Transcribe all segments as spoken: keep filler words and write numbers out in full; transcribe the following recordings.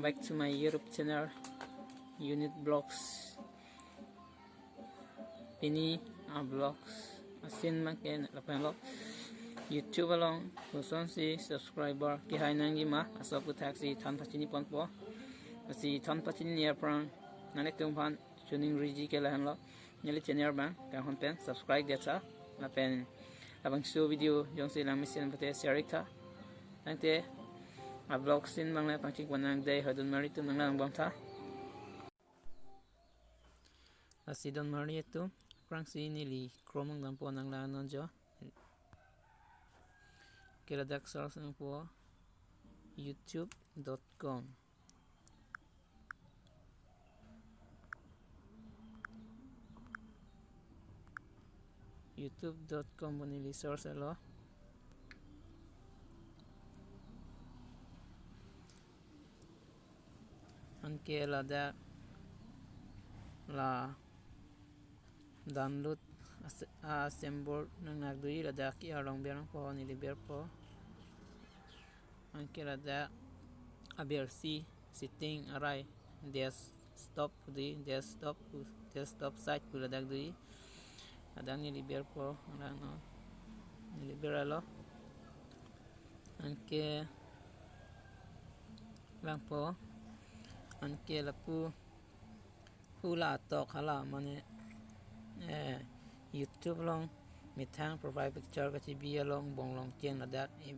Back to my YouTube channel, Unit Vlogs. Pini a-vlogs asin abangke lapenlo, YouTube along kosonsi subscriber kehai nangji ma, laso aputhaksi than pachini ponpo. Lasi than pachiniji aphrang nanglitum aphan choningriji ke lahenlo. Neli channel abang kanghon pen subscribe detha, lapen labangso video jongsi lang mesen pute share iktha. Tangte a-vlog asin abang le pangcheng pon nang dei, ho don marli atum nanglang bomtha. Lasi don marli atum, aphrangsi neli Chrome along dampo, nanglang non jo. Ke ladak search nangpo youtube dot com. youtube dot com pu neli search etlo. Anke ladak la download as-, a-symbol nangnak doji, ladak ke arlong ber nangpo, neli berpo. Anke ladak abersi setting arai desktop pu doji, desktop pu, desktop site pu ladak doji. Ladak neli berpo, ladak non. Neli berlo. Anke vangpo. Anke lapu hula atok hala mane, eh, YouTube along methang profile picture kachebi along bonglong chen ladak, eh,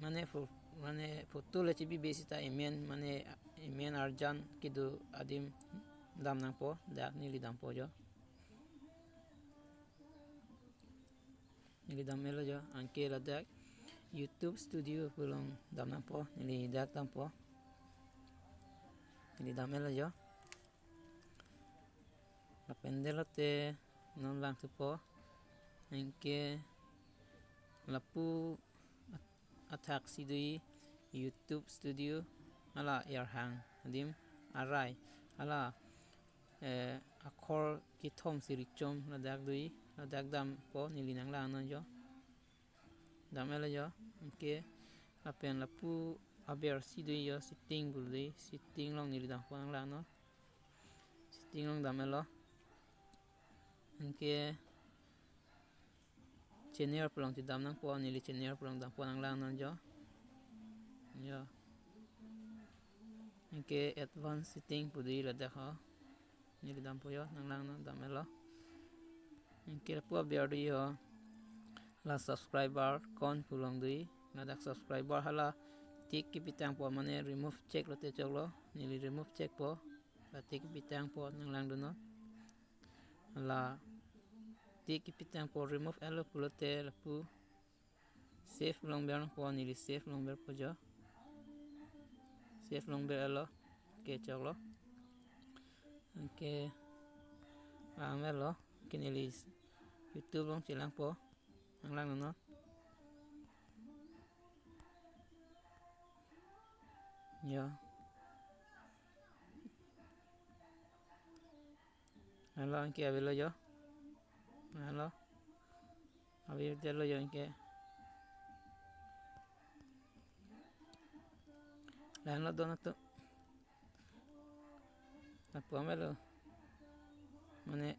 mane pho-, mane photo le chebi be seta amen, mane amen arjan kedo adim dam nangpo, dak neli dampo jo. Neli dam etlo jo, anke ladak YouTube Studio pu along dam nangpo, neli dak dampo. Neli dam etlo jo. Lapen detlo te non vangthupo. Anke lapu at-, athaksi doji YouTube Studio, hala arhang adim arai, hala, eh, akhor kethom sirichom ladak doji, ladak dampo, neli nanglang non jo. Dam etlo jo, anke lapen lapu abersi doji jo, setting pu doji, setting along neli dampo, nanglang non. Setting along dam etlo. Anke channel pu along chedam nangpo, neli channel pu along dampo, nanglang non jo. Jo. Anke advanced setting pu doji ladak ho. Neli dampo jo, nanglang non, dam etlo. Anke lapu aber doji ho. La subscriber count pu along doji. Ladak subscriber hala tick kepitangpo mane remove check lote choklo. Neli remove checkpo. La tick kepitangpo, nanglang dun non. La tick kepitangpo remove etlo pulote lapu save along ber nangpo, neli save along berpo jo. Save along ber etlo. Ke choklo. Anke lang etlo. Anke neli YouTube along chelangpo. Nanglang non. Jo. Halo, anke avelo jo. Halo. Avedetlo jo anke. Lahenlo don atum. Lapu amelo. Mane.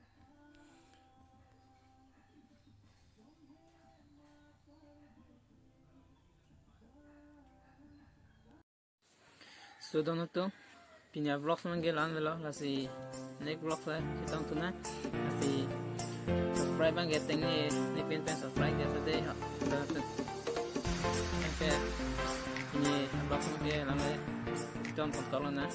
So don atum, pini a-vlogs abangke la-an avelo, lasi next vlogs le chetongthu nang, lasi subscribe abangke tengne, ne pen pen subscribe detha dei ho. Don atum. Anke pini a-vlogs abangke la-an le chetong pon kok lo nang.